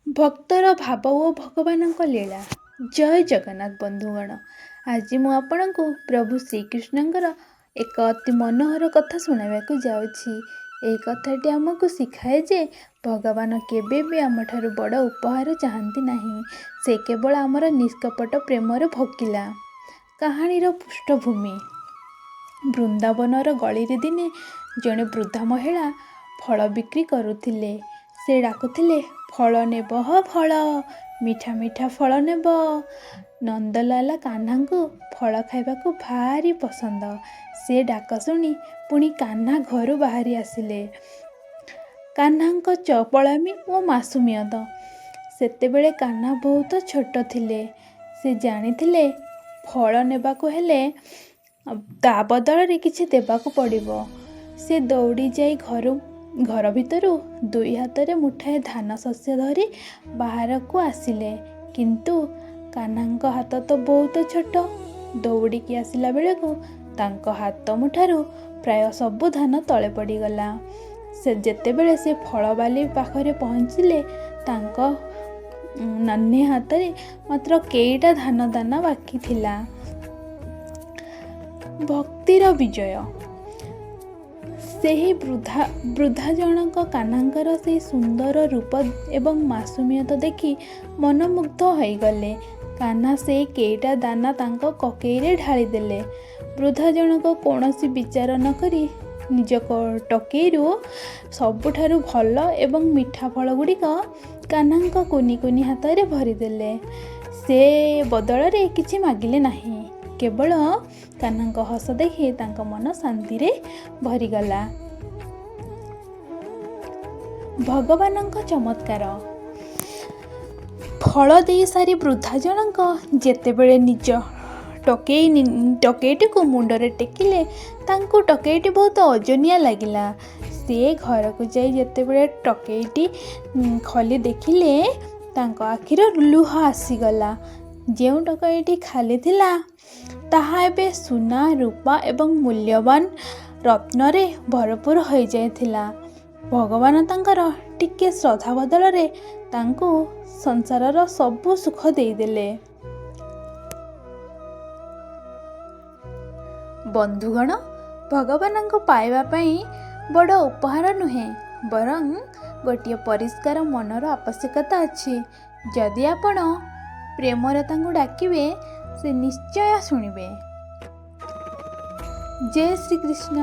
ଭକ୍ତର ଭାବ ଓ ଭଗବାନଙ୍କ ଲୀଳା। ଜୟ ଜଗନ୍ନାଥ ବନ୍ଧୁଗଣ, ଆଜି ମୁଁ ଆପଣଙ୍କୁ ପ୍ରଭୁ ଶ୍ରୀକୃଷ୍ଣଙ୍କର ଏକ ଅତି ମନୋହର କଥା ଶୁଣାଇବାକୁ ଯାଉଛି। ଏହି କଥାଟି ଆମକୁ ଶିଖାଏ ଯେ ଭଗବାନ କେବେ ବି ଆମଠାରୁ ବଡ଼ ଉପହାର ଚାହାନ୍ତି ନାହିଁ। ସେ କେବଳ ଆମର ନିଷ୍କପଟ ପ୍ରେମର ଭୋକିଲା। କାହାଣୀର ପୃଷ୍ଠଭୂମି: ବୃନ୍ଦାବନର ଗଳିରେ ଦିନେ ଜଣେ ବୃଦ୍ଧା ମହିଳା ଫଳ ବିକ୍ରି କରୁଥିଲେ। ସେ ଡାକୁଥିଲେ, "ଫଳ ନେବ ହୋ ଫଳ, ମିଠା ମିଠା ଫଳ ନେବ।" ନନ୍ଦଲାଲା କାହ୍ନାଙ୍କୁ ଫଳ ଖାଇବାକୁ ଭାରି ପସନ୍ଦ। ସେ ଡାକ ଶୁଣି ପୁଣି କାହ୍ନା ଘରୁ ବାହାରି ଆସିଲେ। କାହ୍ନାଙ୍କ ଚପଳାମି ଓ ମାସୁମିୟତ। ସେତେବେଳେ କାହ୍ନା ବହୁତ ଛୋଟ ଥିଲେ। ସେ ଜାଣିଥିଲେ, ଫଳ ନେବାକୁ ହେଲେ ତା ବଦଳରେ କିଛି ଦେବାକୁ ପଡ଼ିବ। ସେ ଦୌଡ଼ି ଯାଇ ଘର ଭିତରୁ ଦୁଇ ହାତରେ ମୁଠାଏ ଧାନ ଶସ୍ୟ ଧରି ବାହାରକୁ ଆସିଲେ। କିନ୍ତୁ କାହ୍ନାଙ୍କ ହାତ ତ ବହୁତ ଛୋଟ। ଦୌଡ଼ିକି ଆସିଲା ବେଳକୁ ତାଙ୍କ ହାତ ମୁଠାରୁ ପ୍ରାୟ ସବୁ ଧାନ ତଳେ ପଡ଼ିଗଲା। ସେ ଯେତେବେଳେ ସେ ଫଳବାଲି ପାଖରେ ପହଞ୍ଚିଲେ, ତାଙ୍କ ନାନ୍ହେ ହାତରେ ମାତ୍ର କେଇଟା ଧାନ ଦାନା ବାକି ଥିଲା। ଭକ୍ତିର ବିଜୟ। ସେହି ବୃଦ୍ଧା ଜଣକ କାହ୍ନାଙ୍କର ସେହି ସୁନ୍ଦର ରୂପ ଏବଂ ମାସୁମିୟତ ଦେଖି ମନମୁଗ୍ଧ ହୋଇଗଲେ। କାହ୍ନା ସେଇ କେଇଟା ଦାନା ତାଙ୍କ କକେଇରେ ଢାଳିଦେଲେ। ବୃଦ୍ଧା ଜଣକ କୌଣସି ବିଚାର ନ କରି ନିଜ ଟକେଇରୁ ସବୁଠାରୁ ଭଲ ଏବଂ ମିଠା ଫଳଗୁଡ଼ିକ କାହ୍ନାଙ୍କ କୁନି କୁନି ହାତରେ ଭରିଦେଲେ। ସେ ବଦଳରେ କିଛି ମାଗିଲେ ନାହିଁ। କେବଳ କାହ୍ନାଙ୍କ ହସ ଦେଖି ତାଙ୍କ ମନ ଶାନ୍ତିରେ ଭରିଗଲା। ଭଗବାନଙ୍କ ଚମତ୍କାର। ଫଳ ଦେଇସାରି ବୃଦ୍ଧା ଜଣକ ଯେତେବେଳେ ନିଜ ଟକେଇଟିକୁ ମୁଣ୍ଡରେ ଟେକିଲେ, ତାଙ୍କୁ ଟକେଇଟି ବହୁତ ଓଜନିଆ ଲାଗିଲା। ସେ ଘରକୁ ଯାଇ ଯେତେବେଳେ ଟକେଇଟି ଖୋଲି ଦେଖିଲେ, ତାଙ୍କ ଆଖିରୁ ଲୁହ ଆସିଗଲା। ଯେଉଁ ଟକେଇଟି ଖାଲି ଥିଲା, ତାହା ଏବେ ସୁନା, ରୂପା ଏବଂ ମୂଲ୍ୟବାନ ରତ୍ନରେ ଭରପୁର ହୋଇଯାଇଥିଲା। ଭଗବାନ ତାଙ୍କର ଟିକେ ଶ୍ରଦ୍ଧା ବଦଳରେ ତାଙ୍କୁ ସଂସାରର ସବୁ ସୁଖ ଦେଇଦେଲେ। ବନ୍ଧୁଗଣ, ଭଗବାନଙ୍କୁ ପାଇବା ପାଇଁ ବଡ଼ ଉପହାର ନୁହେଁ, ବରଂ ଗୋଟିଏ ପରିଷ୍କାର ମନର ଆବଶ୍ୟକତା ଅଛି। ଯଦି ଆପଣ ପ୍ରେମରେ ତାଙ୍କୁ ଡାକିବେ, ସେ ନିଶ୍ଚୟ ଶୁଣିବେ। ଜୟ ଶ୍ରୀକୃଷ୍ଣ।